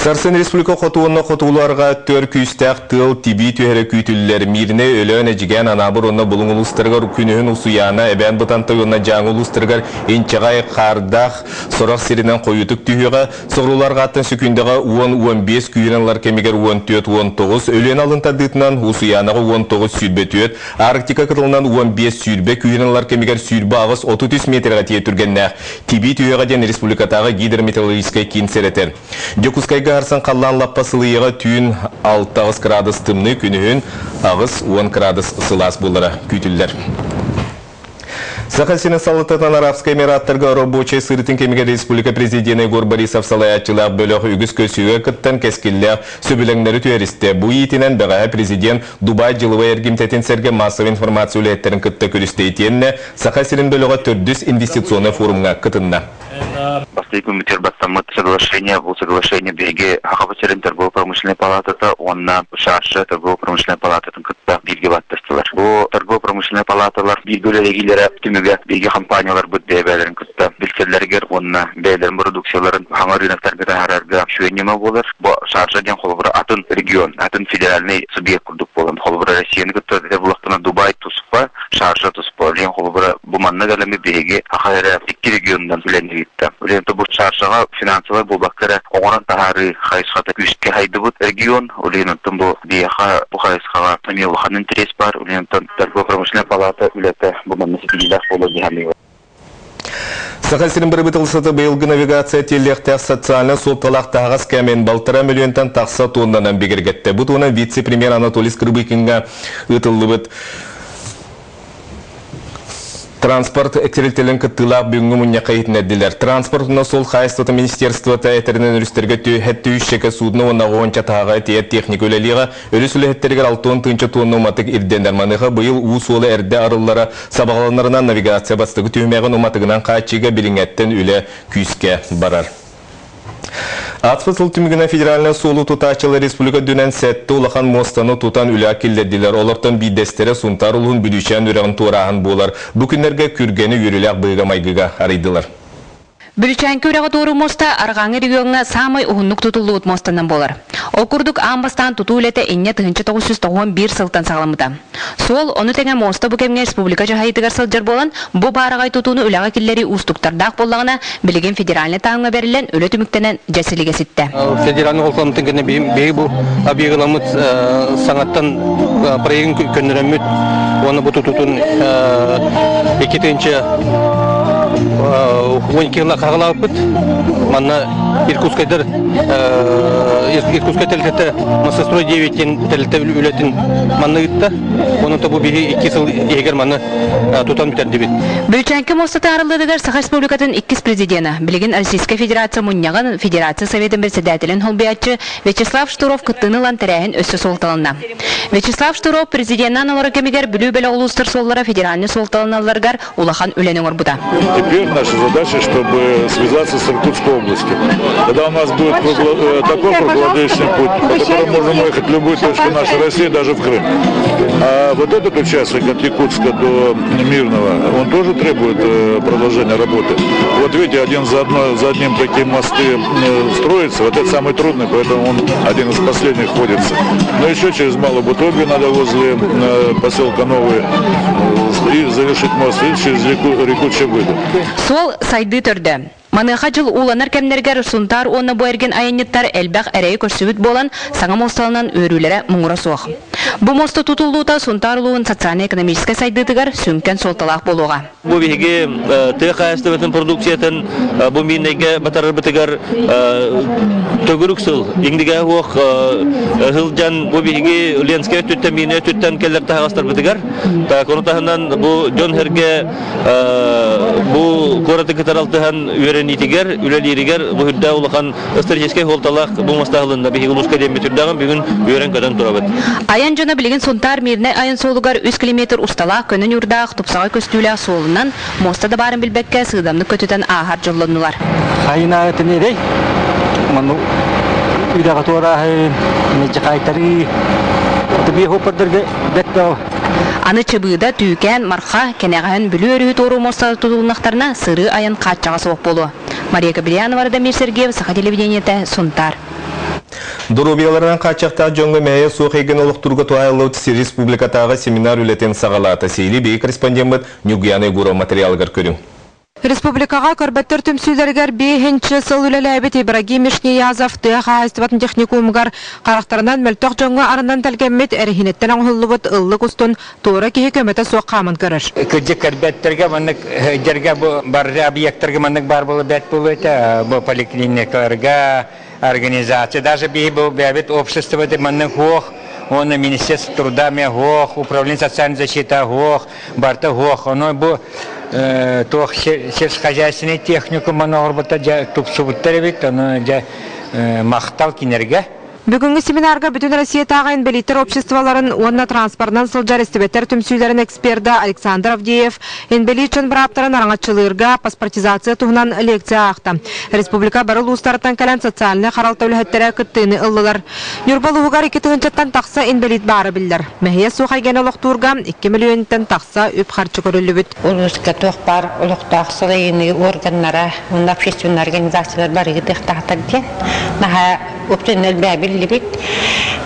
Сарсын республика хоту уонна хотугулуу-арҕаа өттүгэр күүстээх тыал тибии түһэрэ күүтүллэр. Мииринэй, Өлөөн, Эдьигээн, Анаабыр уонна Булуҥ улуустарыгар күнүһүн Усуйаана, Эбээн Бытантай уонна Дьааҥы улуустарыгар инчэҕэй хаардаах сорох сиринэн хойуутук түһүөҕэ. Соҕуруулуу-арҕааттан сөкүүндэҕэ 10-15 күүһүнэн ылар кэмигэр 14-19, Өлүөнэ алын тардыытынан Усуйаанаҕа 19-24, Арктика кытылынан 15-20 күүһүнэн ылар кэмигэр 28-33 миэтэрэҕэ тиийэ түргэннээх тибии түһүөҕэ диэн республикатааҕы гидрометеорологическай киин сэрэтэр. Дьокуускайга харсан халлаан лаппа сылыйыаҕа түүн 6-8 кыраадыс тымныы, күнүһүн 80 кыраадыс сылаас буолара күүтүллэр. Саха сирин салалтатынан Арабскай Эмираттарга рабочай сырыытын кэмигэр республика президенэ Егор Борисов салайааччылаах бөлөх үгүс көрсүүгэ кыттан кэскиллээх сөбүлэҥнэри түһэристэ. Бу иитинэн бэҕэһээ президент Дубай дьылыбай эргимтэтин сэргэ массовай информация үлэһиттэрин кытта көрүстэ итиэннэ Саха сирин бөлөҕө төрдүс инвестиционнай форумҥа кытынна. Бастакы күммүтүгэр баттаммыт соглашение, бу соглашение биһиги Сахабыт сирин торгово-промышленнай палатата уонна Шарша торгово-промышленнай палататын кытта бииргэ баттастылар. Бу торгово-промышленнай палаталар бииргэ үлэлэһиилэрэ түмүгэ биһиги компанияларбыт бэйэ-бэйэлэрин кытта билсэллэригэр уонна бэйэлэрин продукцияларын саҥа рыноктарга таһаарарга үчүгэй ньыма буолар. Бу Шаржа диэн холобура атын регион, атын федеральный субъект курдук буолан, холобура Россияны кытта этэ булахтана Дубай туспа, Шаржа туспа. Диэн холобура бу манна кэлэммит биһиги саха эрэ икки регионунан үлэни ыытта. Үлэни бу Шаржаҕа финансовай буолбакка эрэ оҥорон таһаарыы хайысхата күүскэ хайдыбыт регион. Үлэни бу биһиэхэ бу хайысхаҕа эмиэ улахан интэриэс баар. Үлэни торгово-промышленная палата үлэтэ бу манна ситиһиилээх буолуо дии саныыбын. Саха сирин бырабыыталыстыбата быйылгы навигация тиэллиэхтээх социальнай суолталаах таһаҕас кээмэйин балтараа мөлүйүөнтэн тахса туоннанан бигэргэттэ. Бу туһунан вице-премьер Анатолий Скрыбыкиҥҥа ыытыллыбыт транспорт тэрилтэлэрин кыттыылаах бүгүҥҥү мунньахха иһитиннэрдилэр. Транспорт уонна суол хаһаайыстыбата министерствота этэринэн өрүстэргэ түһэ судно уонна уонча таһаҕа тиэйэр техника үлэлиэҕэ. Өрүс үлэһиттэригэр 60 тыһыынча туонна уматык ирдэнэр. Маныаха быйыл уу суола эрдэ арыллара сабаҕаланарынан навигация бастакы түһүмэҕин уматыгынан хааччыйыыга билиҥҥэттэн үлэ күүскэ барар. Ааспыт сыл түмүгүнэн федеральнай суолу тутааччылар республика үрдүнэн сэттэ улахан муостаны тутан үлэҕэ киллэрдилэр. Олортон биирдэстэрэ Сунтаар улууһун Бүлүүчээн үрэҕин туорааһын буолар. Бу күннэргэ күргэни үөрүүлээх быһыыга-майгыга арыйдылар. Бүлүүчээҥки үрэҕи туоруур муоста арҕааҥы региоҥҥа саамай уһуннук тутуллубут муостанан буолар. Ол курдук аан бастаан тутуу үлэтэ инньэ 1991 сылтан саҕаламмыта. Суол, ону тэҥэ муоста бу кэмҥэ республика дьаһайыытыгар сылдьар буолан, бу баараҕай тутууну үлэҕэ киллэрии уустуктардаах буоллаҕына, билигин федеральнай таһымҥа бэриллэн үлэ түмүктэнэн дьэ силигэ ситтэ. Федеральный холкуламмытын кэннэ биһиги бу объегыламмыт саҥаттан проегын көннөрөммүт уонна бу тутуутун 2 тыһыынча 12 сылла хаҕалаабыппыт. Манна Иркутскайдар Иркутскай тэрилтэтэ Мостострой 9 диэн тэрилтэ үлэтин манна ыытта. Онон бу биһи 2 сыл иһигэр манна тутан бүтэрдибит. Бүлүүчээҥки муостата арыллыытыгар Саха Республикатын иккис президена, билигин Российскай Федерация Мунньаҕын Федерация Советын председателин солбуйааччы Вячеслав Штыров кыттыыны ылан тэрээһин өссө суолталанна. Вячеслав Штыров президенынан олорор кэмигэр Бүлүү бөлөх улуустар суоллара федеральнай суолталаналларыгар улахан үлэни оҥорбута. Теперь наша задача, чтобы связаться с Иркутской областью. Когда у нас будет такой круглогодичный путь, по которому можно уехать в любую точку нашей России, даже в Крым. А вот этот участок от Якутска до Мирного, он тоже требует продолжения работы. Вот видите, один за одним такие мосты строятся. Вот это самый трудный, поэтому он один из последних вводится. Но еще через Малую Бутобью надо возле поселка Новый и завершить мост и через реку Чебыду. Суол сайды төрдө. Маныаха дьыл ууланар кэмнэригэр Сунтаар уонна бу эргин айанньыттар элбэх эрэйи көрсүбүт буолан, саҥа муосталанан үөрүүлэрэ муҥура суох. Бу муоста тутуллуута Сунтаар улууһун социальнай-экономическай сайдыытыгар сүҥкэн суолталаах буолуоҕа. Бу биһиги тыа хаһаайыстыбатын продукциятын бу Миирнэйгэ батарарбытыгар төгүрүк сыл иҥнигэһэ суох сылдьан бу биһиги Ленскэй өттүттэн Миирнэй өттүттэн кэлэр таһаҕастарбытыгар ону таһынан бу дьон-сэргэ бу куораты кытары алтыһан үөрэниитигэр, үлэлииригэр бу үрдээх улахан историческай суолталаах бу муоста биһиги улууска диэммит үрдээҕин бүгүн үөрэн-көтөн турабыт. Айан дьоно билигин Сунтаар Мирнэй айан суолугар 3 километр усталаах көнө ньуурдаах тупсаҕай көстүүлээх суолунан муоста да баарын билбэккэ сыыдамнык көтүтэн ааһар дьоллоннулар. Хайынаатын эрэй, ману үрэҕи туорааһын, дьахайтарыы, бие хоппордорго бэт Аны Чыбыыда, Түүкээн, Марха, Кэнэҕэһин Бүлүү өрүһү туоруу муостата тутулуннахтарына сырыы айан хааччаҕа суох буолуо. Мария Кобельянова, Радомир Сергеев, Саха телевидениетэ, Сунтаар. Доруобуйаларынан хааччахтаах дьоҥҥо мэһэйэ суох эйгэни олохтуурга туһаайыллыбыт республикатааҕы семинар үлэтин саҕалаата. Сиһилии биһиги корреспондеммыт Ньургуяна Егорова материалыгар көрүҥ. Республикаҕа көрбөттөр түмсүүлэригэр биэһинчи сыл үлэлээбит Ибрагим Ишниязов тыа хаһаайыстыбатын техникумугар харахтарынан мөлтөх дьоҥҥо арынан тэлгэммит эрэһиинэттэн оҥоһуллубут ыллык устун туора киһи көмөтө суох хааман көрөр. Кырдьык көрбөттөргө маннык дьэргэ бу бары объекттарга маннык баар буолуо бэрт буолуо этэ. Бу поликлиникаларга организация даже биһи бу бэйэбит обществоты маннык хуох уонна министерство труда эмиэ хуох управление социальной защита хуох барыта хуох ону бу туох сельскохозяйственный техникум оҥорбуттар дьэ тупсубуттар эбит ону дьэ махтал кинилэргэ. Бүгүҥҥү семинарга Бүтүн Россиятааҕы инбэлииттэр обществоларын уонна транспорынан сылдьар истибэттэр түмсүүлэрин эксперда Александр Авдеев инбэлиит дьон бырааптарын араҥаччылыырга паспортизация туһунан лекция аахта. Республика бары улуустарыттан кэлэн социальнай харалта үлэһиттэрэ кыттыыны ыллылар. Ньурба улууһугар 2 тыһыынчаттан тахса инбэлиит баара биллэр. Мэһийэ суох эйгэни олохтуурга 2 мөлүйүөнтэн тахса үп-харчы көрүллүбүт. Улууска туох баар олохтоох салайыныы органнара уонна общественнай организациялар бары ыытыахтаахтар диэн наһаа уптун элбээбиллибит.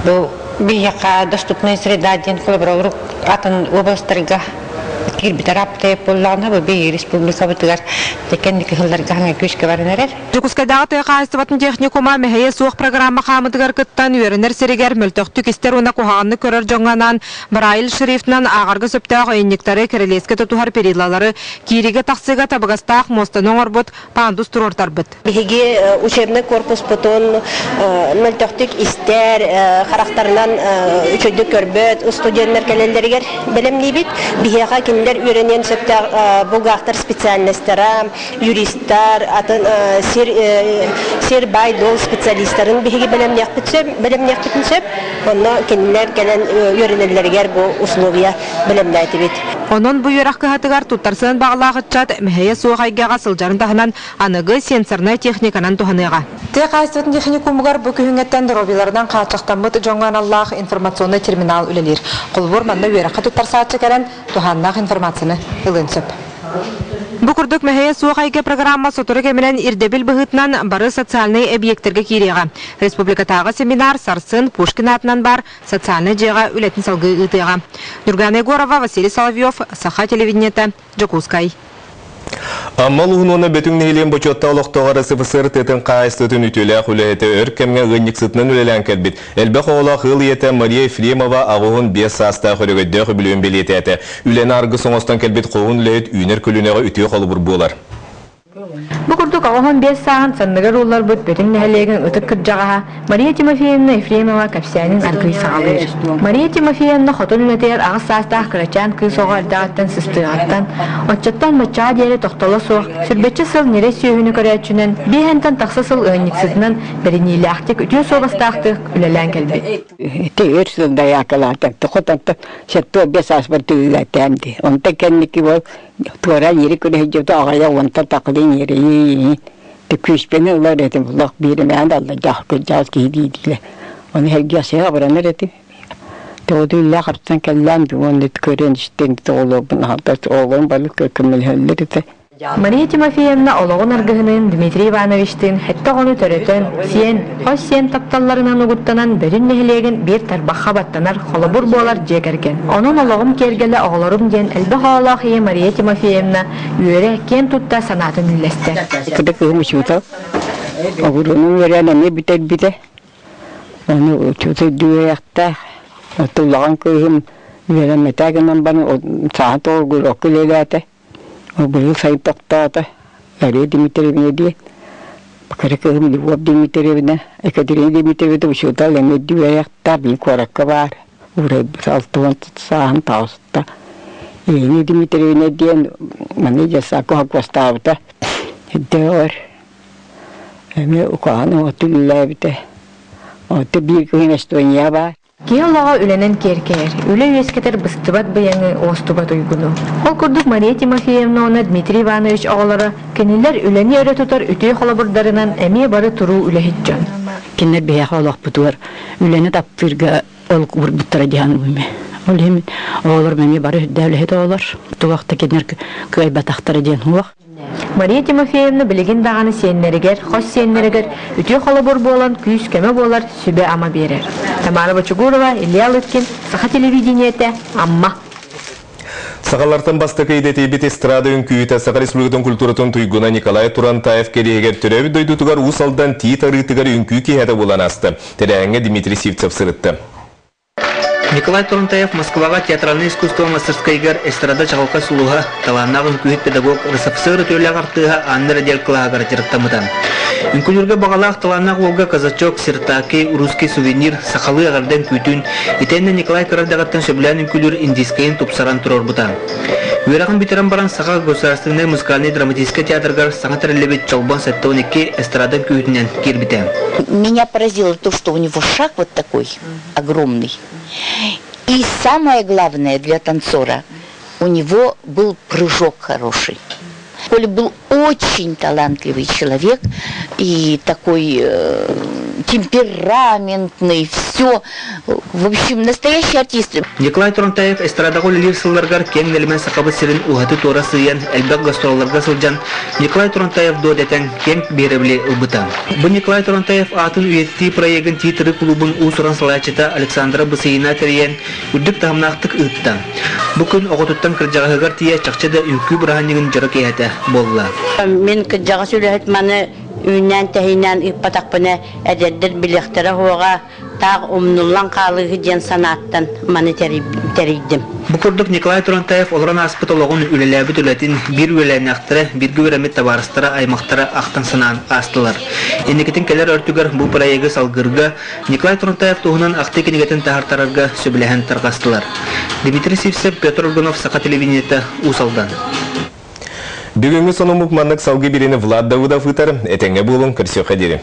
Бу биһиэхэ доступная среда диэн холобура атын областарга киирбитэр аптайып буоллаҕына бу биһиги республикабытыгар кэнники сылларга хаҥа күүскэ баран эрэр. Дьокуускайдааҕы тыа хаһаайыстыбатын техникума мэһэйэ суох программа хаамытыгар кыттан үөрэнэр сиригэр мөлтөхтүк истэр уонна куһаҕаннык көрөр дьоҥҥо анаан Брайль шрифтынан ааҕарга сөптөөх ыйынньыктары, кирилиэскэ тутуһар перилалары, кииригэ-тахсыыга табыгастаах муостаны оҥорбут пандус туруортарбыт. Биһиги учебнай корпуспутун мөлтөхтүк истэр, харахтарынан үчүгэйдик көрбөт студеннар кэлэллэригэр бэлэмниибит. Биһиэхэ кинилэр үөрэниэн сөптөөх бухгалтер специальностара, юристар, атын сир сир баай-дуол специалистарын биһиги бэлэмниэхпит сөп, бэлэмниэхпитин сөп. Онно кинилэр кэлэн үөрэнэллэригэр бу условия бэлэмнээтибит. Онон бу үөрэх кыһатыгар туттарсыан баҕалаах ыччат мэһэйэ суох эйгэҕэ сылдьарын таһынан аныгы сенсорнай техниканан туһаныаҕа. Тыа хаһаайыстыбатын техникумугар бу күһүҥҥэттэн доруобуйаларынан хааччахтаммыт дьоҥҥо аналлаах информационнай терминал үлэлиир. Холобур, манна үөрэххэ туттарсааччы кэлэн туһааннаах информацияны ылыан сөп. Бу курдук мэһэйэ суох эйгэ программа сотору кэминэн ирдэбил быһыытынан бары социальнай эбийиэктэргэ киириэҕэ. Республикатааҕы семинар сарсын Пушкин аатынан баар социальнай дьиэҕэ үлэтин салгыы ыытыаҕа. Нюргана Егорова, Василий Соловьев, Саха телевидениета, Дьокуускай. Амма улууһун уонна Бөтүҥ нэһилиэгин бочуоттаах олохтооҕо РСФСР тыатын хаһаайыстыбатын үтүөлээх үлэһитэ өр кэмҥэ ыанньыксытынан үлэлээн кэлбит, элбэх оҕолоох ыал ийэтэ Мария Ефремова 85 саастаах өрөгөйдөөх үбүлүөйүн бэлиэтээтэ. Үлэни аргыс оҥостон кэлбит хоһуун үлэһит үүнэр көлүөнэҕэ үтүө холобур буолар. Бу курдук 85 сааһын санныгар уулларбыт Бөтүҥ нэһилиэгин ытык кырдьаҕаһа Мария Тимофеевна Ефремова кэпсээнин аргыый саҕалыыр. Мария Тимофеевна хотун үлэтигэр аҕыс саастаах кырачаан кыыс оҕо эрдэҕиттэн сыстыаҕыттан, оччоттон баччаҕа диэри тохтоло суох, сүүрбэччэ сыл ньирэй сүөһүнү көрөөччүнэн, биэһэнтэн тахса сыл ыанньыксытынан бэриниилээхтик, үтүө суобастаахтык үлэлээн кэлбит. Ити өр сыл дайаакалаатар, хотонто 75 сааспар түүлээтээн дии. Онтон кэнники ол туора ньири күрэһдьибит аҕайа уонтан тахлыы ньири күүспэни ылар этим олох бииримээн алла дьаах кырдьаҕас киһи диидилэ ону сэргиэх сиһэ абыранар этим тоҕо артан кэллээн уонна көрөн истэн тоҕолуорбун аһатар оҕолорум бары көмөлөһөллөр этэ. Мария Тимофеевна олоҕун аргыһыныын Дмитрий Ивановичтыын сэттэ оҕону төрөтөн, сиэн, хос сиэн тапталларынан угуттанан Бөрүн нэһилиэгин биир тарбахха баттанар холобур буолар дьиэ кэргэн. Онон олоҕум киэргэлэ оҕолорум диэн элбэх оҕолоох ийэ Мария Тимофеевна үөрэ, киэн тутта санаатын үллэстэр. Кыда кыһым учуутал. Оҕуруонун үөрэн эмиэ бүтэрбитэ. Ону учуутал үөрэхтээх. Оттон кыыһым үөрэммэтэ гынан баран сааһын тоҕургур үлэлээтэ. Быйыл сайын тохтоото. Мария Дмитриевна диэн. Кыра кыыһым Любовь Дмитриевна, Екатерина Дмитриевна учуутал эмиэ үөрэхтээх, били куоракка баар. Уурайбыт 60 сааһын таҕыста. Елена Дмитриевна диэн маны дьассаакка холкуостаабыта. Дэҕэр эмиэ укаһан оҕотун үлэлээбитэ. Онто биир күһүн Эстония баар. Киһи олоҕо үлэнэн киэркэйэр, үлэ үөскэтэр быстыбат быйаҥы, уостубат уйгуну. Ол курдук Мария Тимофеевна уонна Дмитрий Иванович оҕолоро кинилэр үлэни өрө тутар үтүө холобурдарынан эмиэ бары туруу үлэһит дьон. Кинилэр биһиэхэ олохпутугар үлэни таптыырга ол уурбуттара диэн үмэ. Ол иһин оҕолорум эмиэ бары үрдээх үлэһит оҕолор. Туох да кинилэр кыайбатахтара диэн суох. Мария Тимофеевна билигин даҕаны сиэннэригэр, хос сиэннэригэр үтүө холобур буолан күүс-көмө буолар сүбэ-ама биэрэр. Тамара Бочугурова, Илья Лыткин, Саха телевидениетэ, Амма. Сахалартан бастакы идэтийбит эстрада үҥкүүтэ Саха Республикатын культуратын туйгуна Николай Турантаев кэриэһигэр төрөөбүт дойдутугар Уус Алдан Тиит арыытыгар үҥкүү киэһэтэ буолан ааста. Тэрээһиҥҥэ Дмитрий Сивцев сырытта. Николай Турантаев Москваҕа театральнай искусство мастерскайыгар эстрада чаҕылхай сулуһа, талааннаах үҥкүүһүт педагог РСФСР үтүөлээх артыыһа Анна Радель кылааһыгар дьарыктаммыта. Үҥкүүлүүргэ баҕалаах талааннаах уолга казачок, сиртаки, русский сувенир, сахалыы эҕэрдэ үҥкүүтүн, итиэннэ Николай кыра эрдэҕиттэн сөбүлээн үҥкүүлүүр индийскэйин тупсаран туруорбута. Үөрэҕин бүтэрэн баран Саха государственнай музыкальнай драматическай театрыгар саҥа тэриллибит Чолбон 72 эстрада үҥкүүһүтүнэн киирбитэ. Меня поразило то, что у него шаг вот такой огромный. И самое главное для танцора, у него был прыжок хороший. Коля был очень талантливый человек и такой темпераментный, все. В общем, настоящий артист. Николай Турантаев эстрадаҕа үлэлиир сылларыгар киэҥ нэлэмэн Сахабыт сирин уһаты-туора сыыйан, элбэх гастролларга сылдьан, Николай Турантаев дуо дэтэн киэҥ биһирэбили ылбыта. Бу Николай Турантаев аатын үйэтитии проегын Тиитры кулуубун уус-уран салайааччыта Александра Бысыина тэрийэн, үрдүк таһымнаахтык ыытта. Бу күн оҕотуттан кырдьаҕаһыгар тиийэ чахчы да үҥкүү бырааһынньыгын дьоро киэһэтэ буолла. Мин кырдьаҕас үлэһит маны үүннээн-тэһиинээн ыыппатахпына эдэрдэр билиэхтэрэ суоҕа, таах умнуллан хаалыыһы диэн санааттан маны тэрийдим. Бу курдук Николай Турантаев олорон ааспыт олоҕун, үлэлээбит үлэтин биир үөлээннээхтэрэ, бииргэ үөрэммит табаарыстара, аймахтара ахтан-санаан аастылар. Инникитин кэлэр өртүгэр бу проегы салгыырга Николай Турантаев туһунан ахтыы кинигэтин таһартарарга сөбүлэһэн тарҕастылар. Дмитрий Сивцев, Петр Аргунов, Саха телевидениета, Уус Алдан. Бүгүҥҥү сонуммут маннык салгыы бириини Влад Давыдов ыытар. Этэҥҥэ буолуҥ, көрсүөххэ диэри.